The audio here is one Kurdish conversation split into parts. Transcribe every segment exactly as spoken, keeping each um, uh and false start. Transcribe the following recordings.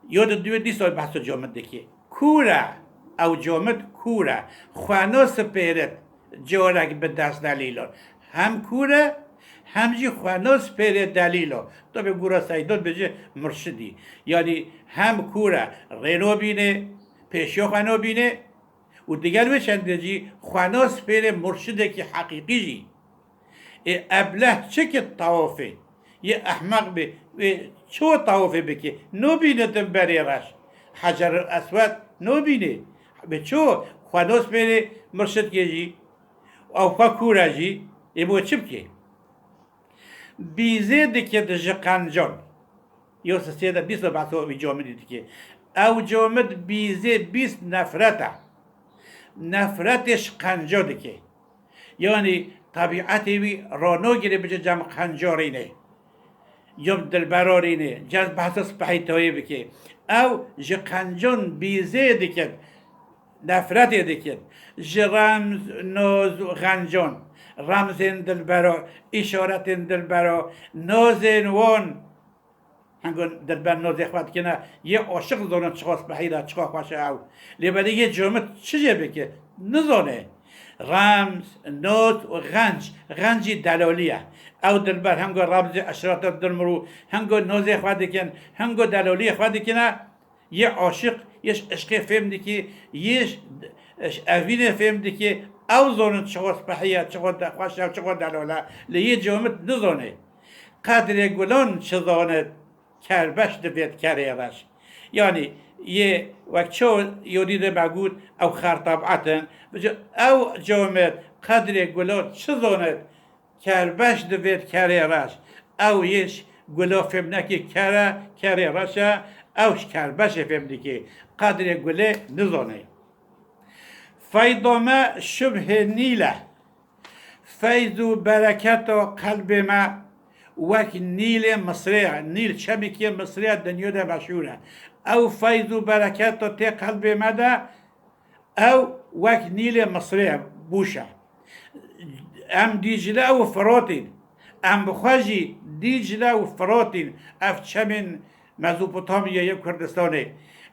Yo di duwê dîsa behsa comit dike. Kûr e. Ew comit kûr e. Xweno spêrit corek bi dest delîlan. Hem kûr e, hem jî xweno spêrê delîlo. Tabî gura Seydot bêje murşidî. Yanî hem kûr e, rê nobîne, pêşiya xwe nobîne û digel wê çendê jî xweno spêrê murşidekî heqîqî jî. Ê ebleh çi ki tawafê? Yê ehmeq bê, wê çi tawafê bike? Nobîne di berê reş. Hecerul Eswed nobîne. Bi çi? Xweno spêrê murşidkê jî, ew xwe kûr e jî, ê bo çi bike? Bîzê dike di ji qencan. Yo sisê de bîst behsa wî comidî dike. Ew comid bîzê bîst nefret e. Nefretê ji qenca dike. Yanî tebîetê wî ranagire biçe cem qencarînê. Cem dilberarînê. Cem behsa spehî tayê bike. Ew ji qencan bîzê dikin. Nefretê dikin. Ji remz, noz û xencan, remzên dilbera, îşaretên dilbera, nozên wan. Hengo dilber nozê xwe dikine, yê aşiq zonin çiqa spehî de, çiqa xweş e ew. Lê belê yê comit çi jê bike? Nizane. Remz, noz û xenc, xencî delalî ye. Ew dilber hengo remzê eşrata dilmirû, hengo nozê xwe dikin, hengo delaliyê xwe dikine, yê aşiq, yê ji eşqê fêm dikî, yê ji, ji evînê fêm dikî, ew zonin çiqo spehî ye, çiqo de-, xweş e, çiqo delal e. Lê yê comit nizonê. Qedrê gulan çi zanit, kerbeş divêt kerê reş. Yanî yê wek ço yodî de me got, ew xertebet in. Bico ew comit qedrê gulan çi zanit, kerbeş divêt kerê reş. Ew yê ji gula fêm nekî ker e, kerê reş e, ew ji kerbeşê fêm dikê. Qedrê gulê nizanê. Feyda me şibhê Nîl e. Feyz û bereketa qelbê me wek Nîlê Misrê ye. Nîl çemekê Misrê ye, dinya de meşhûr e. Ew feyz û bereketa tê qelbê me de, ew wek Nîlê Misrê ye, bûş e. Em Dîcle û Firatîn. Em bi xwe jî Dîcle û Firatîn. Ev çemên Mezopotamyayê Kurdistanê.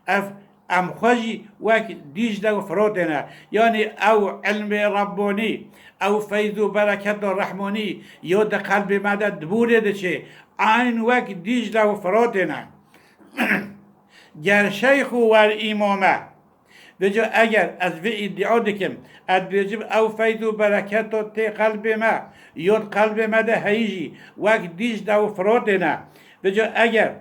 Ev em xwe jî wek Dîcle û Firatê ne. Yanî ew ilmê Rebbanî, ew feyz û bereketa Rehmanî yo di qelbê me de dibûrê diçê. Eyn wek Dîcle û Firatê ne. Ger şeyx û wer îmam e. Vêca eger ez vê îdîa dikim, ez dibêjim ew feyz û bereketa tê qelbê me, yon qelbê me de heyî jî, wek Dîcle û Firatê ne. Vêca eger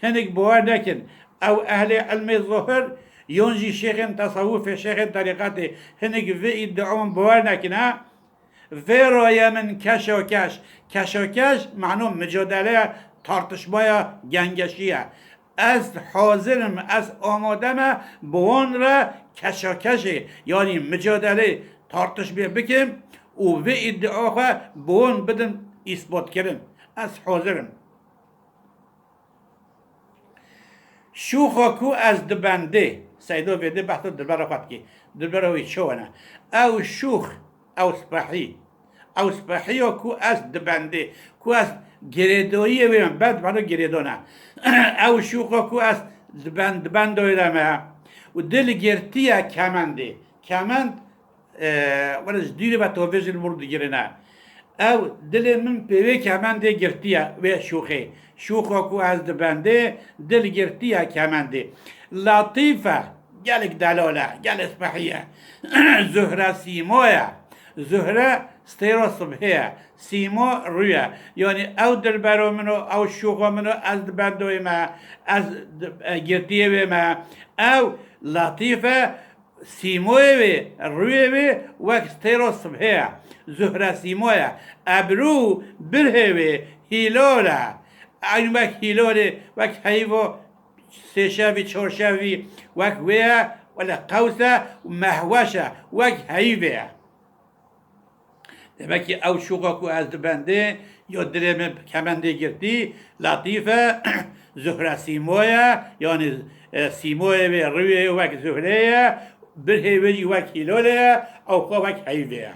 hinek bawer nekin, ew ehlê ilmê zahir, yon jî şêxên tesewufê, şêxên terîqetê, hinek vê îdîan bawer nekine, vê raye min keşakeş. Keşakeş mano micadeleya, tartışmaya, gengeşiye. Ez hazir im, ez amade me bi wan re keşakeşê, yanî micadelê, tartışmê bikim û vê îdîa xwe bi wan bidim îsbatkirin. Ez hazir im. Şûxa ku ez dibendê, Seydo vêdê behsa dilbera xwe dikê. Dilbera wî çawa ne? Ew şûx, ew spehî. Ew spehiya ku ez dibendê, ku ez girêdayiyê wê me, bend mano girêdana. Ew şûxa ku ez dibend, dibendoyê de me. Û dil girtiye kemendê. Kemend, e, were ji dîrê ve tovê ji li wir digirine. Ew dilê min pê wê kemendê girtiye, wê şûxê. Şûxa ku ez dibendê, dil girtiye kemendê. Latîf e, gelek delal e, gelek spehî ye. Zuhre sîmo ye. Zuhre stêra sibhê ye. Sîmo rû ye. Yanî ew dilbero min o, ew şûxo min o, ez di bendoyê me, ez di, e, girtiyê wê me. Ew latîf e, sîmoyê wê, rûyê wê wek stêra sibhê ye. Zuhre sîmo ye. Ebru birhê wê hîlal e. Eyn wek hîlalê, wek heyvo sê şevî, çar şevî wek wê ye, wele qews e û mehweş e, wek heyvê ye. Demek ki ew şûxa ku ez dibendê, ya dilê min bi kemendê girtî, latîf e, zuhre sîmo ye, yanî, e, sîmoyê wê, rûyê wek zuhrê ye, birhê wê jî wek hîlolê ye, ew xwe wek heyvê ye.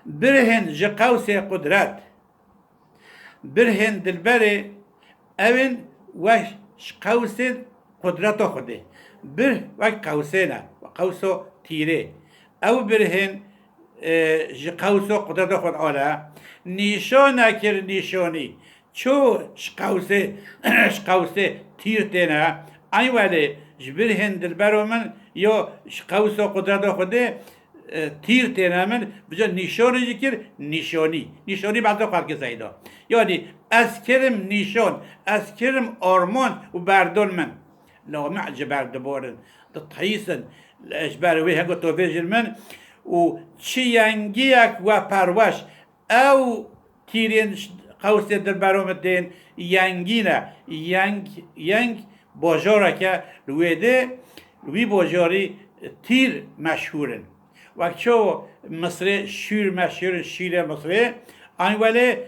Birhên ji qewsê qudret, birhên dilberê, ew ên wek Ji qewsên qudreta Xwedê. Bir wek qewsê ne, qewso tîrê. Ew birhên, e, ji qewso qudreta Xwedê ale, nîşane kir nîşanî. Ço ji qewsê, ji qewsê tîr têne, eyn welê ji birhên dilbero min yo ji qewso qudreta Xwedê, e, tîr têne min, bica nîşanê jî kir nîşanî. Nîşanî beza xwe dike Seyda. Yanî ez kirim nîşan, ez kirim armanc û berdon min. Lame ji ber diborin, ditihîsin. Ji ber wê hego tovêjin min û çi yengiyek we perweş, ew tîrên ş-, qewsê dilbero min tên yengî ne. Yeng, yeng bajareke li wê dê, li wî bajarî tîr meşhûr in. Wek çawa Misrê şûr meşhûr in, şîrê Misrê, eyn welê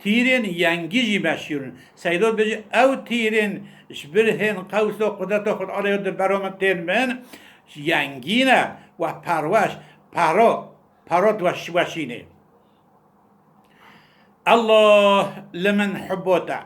tîrên yengî jî meşhûr in. Seyda dibêje, ew tîrên ji birhên qewso qudreta Xwedê yo dilbero min tên min, yengî ne, we perweş, pero, pero diweş-, weşînê. Allah li min hubbo te.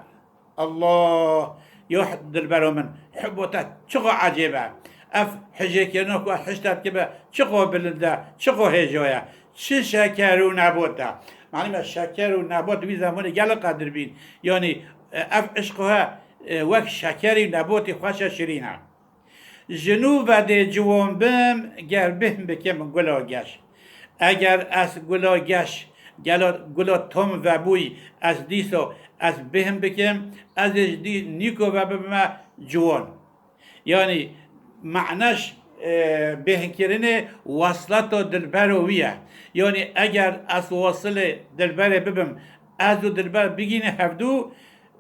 Allah, yo dilbero min, hubbo te çiqo ecêb e. Ev hijêkirina ku ez hişta dikibe çiqo bilind e, çiqo hêja ye. Çi şeker û nebot e. Malum e, şeker û nebot wî zemanê gelek qedir bîn. Yanî, e, ev işq he, e, wek şekerî û nebotî xweş e, şirîn e. Ji nû ve dê ciwan bim, ger bêhn bikim gula geş. Eger ez gula geş, gela, gula tom vebûyî, ez dîsa ez bêhn bikim, ez ê ji dî nîko ve bibime ciwan. Yanî, me'neş, e, bêhnkirinê wesleta dilbero wî ye. Yanî, eger ez wasilê dilberê bibim, ez û dilber bigîne hevdû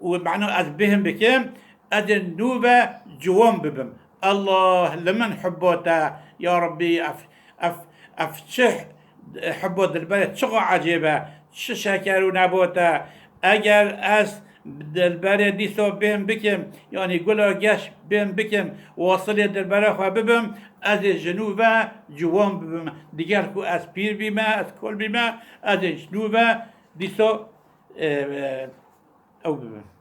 û, mena, ez bêhn bikim, ez ê nû ve ciwan bibim. Allah li min hubbo te, ya Rabbî, ev, ev, ev çi hubbo dilberê çiqo ecêb e, çi şeker û nebot e. Eger ez dilberê dîsa bêm bikim, yanî gula geş bêm bikim, wasilê dilberê xwe bibim, ez ê ji nû ve ciwan bibim. Diger ku ez pîr bîme, ez kol bîme, ez ê ji nû ve dîsa, e, e, ew bibim.